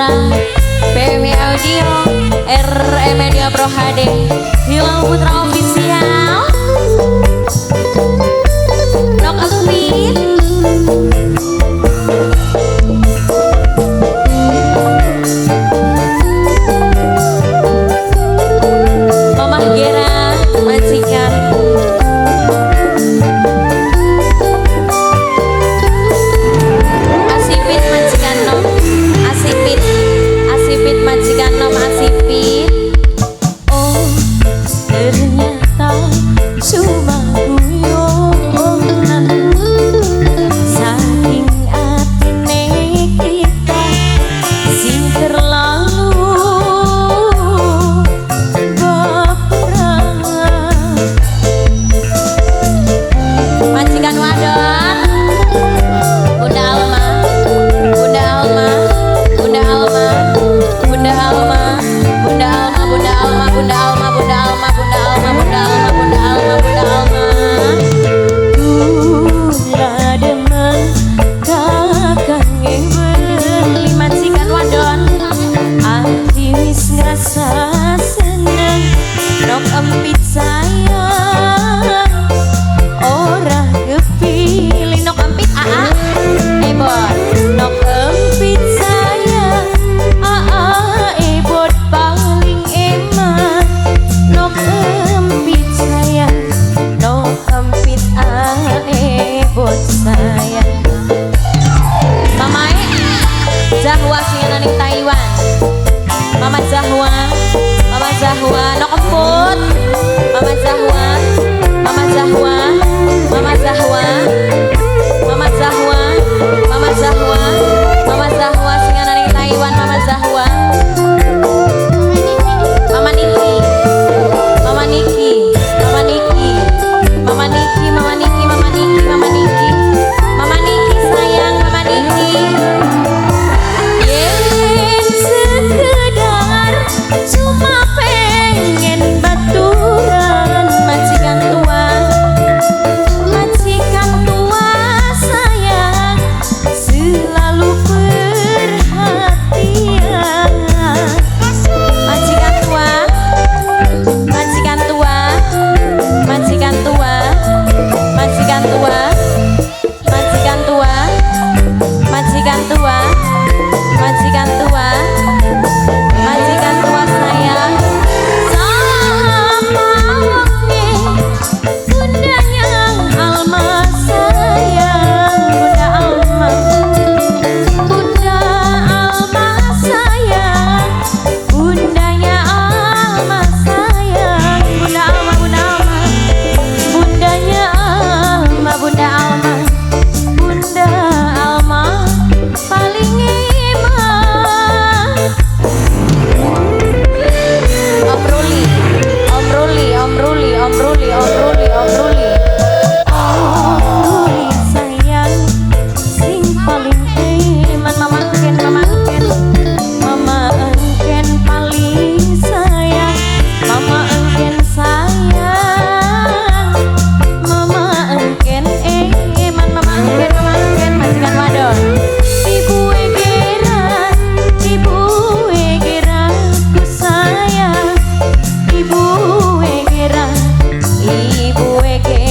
Putra, PW Audio, RE Media Pro HD, Hilal Putra Official, Nok Empit. Mamah Gera, majikan. Asipit majikan nom, asipit, asipit majikan nom, asipit. Oh, ternyata cuma guyonan, saking atine kita sing terlalu baperan. Majikan wadon, Bunda Alma, Bunda Alma, Bunda Alma, Bunda Alma, Bunda Alma, Bunda Alma, Bunda Alma, Bunda Alma, Bunda Alma, Bunda Alma, Bunda Alma, Bunda Alma. Kula demen kakang beli majikan wadon, ati wis ngrasa seneng, nok empit sayang, ora kepilih. Nok empit aa ebot, nok empit sayang aa ebot paling eman, nok empit sayang, nok empit aa ebot sayang. Mamae Zahwa sing ana ning Taiwan. Mama Zahwa, Mama Zahwa, nok emput. Mama Zahwa, Mama Zahwa, Mama Zahwa, Mama Zahwa, Mama Zahwa, Mama Zahwa sing ana ning Taiwan, Mama Zahwa. Mama Niki, Mama Niki, Mama Niki, Mama Niki, Mama Niki, Mama Niki, Mama Niki, Mama Niki sayang, Mama Niki. Yen sekedar cuma pengen baturan, majikan tua, majikan tua sayang, selalu perhatian. Majikan tua, majikan tua, majikan tua, majikan tua, majikan tua, majikan tua, majikan tua, majikan tua sayang. Sama wonge bundanya Alma sayang, Bunda Alma, Bunda Alma sayang, bundanya Alma sayang, Bunda Alma, Bunda Alma, bundanya Alma, Bunda Alma, Bunda Alma paling eman. Om Ruli, Om Ruli, Om Ruli, Om Ruli, Om Ruli, Om Ruli, Om Ruli sayang, sing paling eman. Mama Ken, Mama Ken, Mama Engken paling sayang, Mama Engken sayang, Mama Engken eman, Mama Engken, Mama Engken, majikan wadon. Ibu Egera, Ibu Egera, ku sayang, Ibu Egera, Ibu Egera.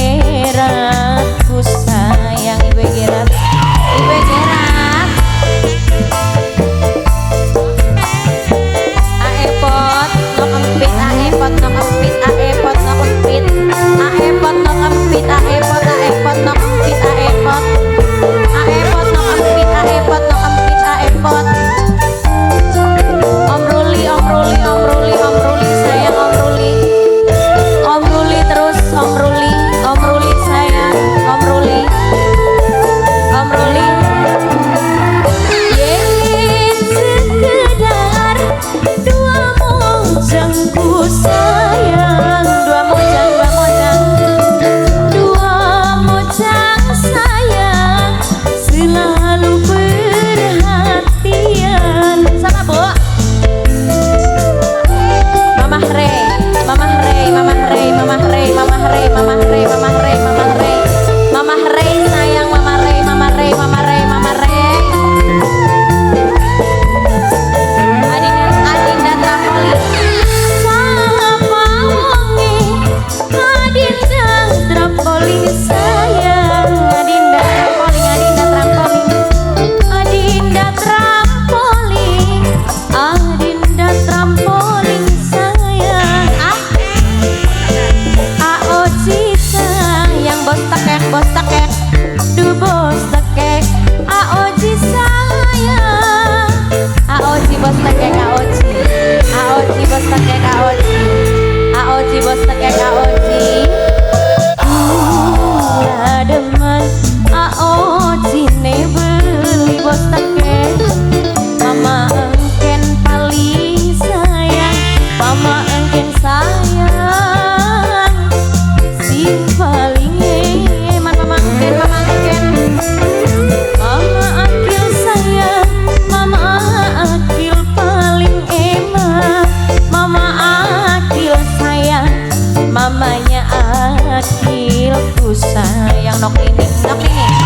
Wakilku sayang. Nok nining, nok nining,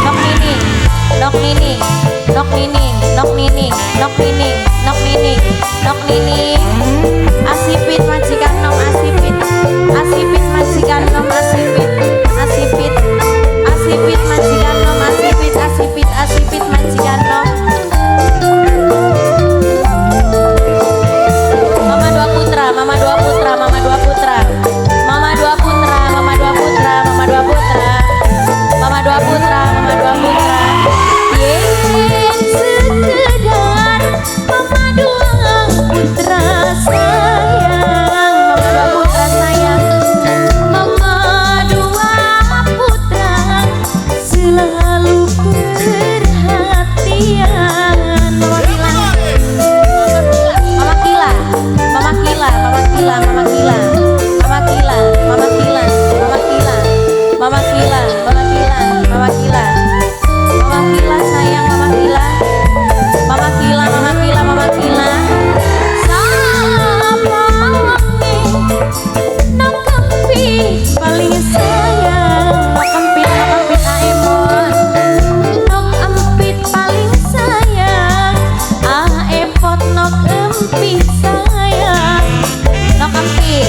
nok nining, nok nining, nok nining, nok nining, nok nining, nok nining, nok nining. Asipit majikan nom, asipit, asipit majikan nom, asipit, asipit, asipit majikan nom, asipit, asipit, asipit majikan nom. Mama dua putra, mama dua putra, mama dua putra, mama dua putra, mama dua putra, mama dua putra, mama dua putra, mama dua putra. Yen sekedar mama dua putra sayang, mama dua putra sayang, mama dua putra selalu perhatian. Mama Kila, mama Kila, mama Kila, mama Kila, mama Kila, mama Kila, mama Kila, mama Kila, mama Kila, mama Kila, mama Kila, mama Kila sayang, mama Kila, mama Kila, mama Kila, mama Kila. Sapa nok kempit paling sayang, nok kempit, nok kempit aemon, nok empit paling sayang, ah epot nok empit sayang, nok empit,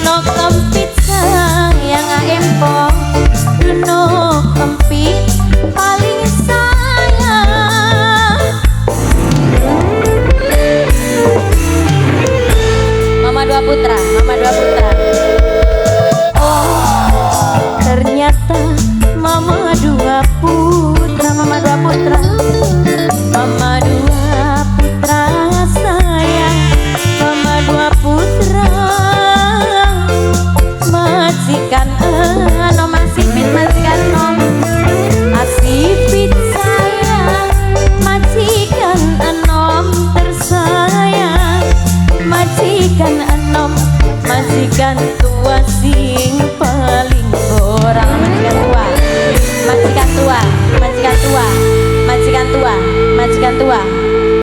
nok empit sayang, ah empot, nok empit paling sayang. Mama dua putra, mama dua putra. Oh, ternyata mama dua putra, mama dua putra, mama dua putra sayang, mama dua putra. Majikan enom, asipit majikan nom, asipit sayang, majikan enom tersayang, majikan enom, majikan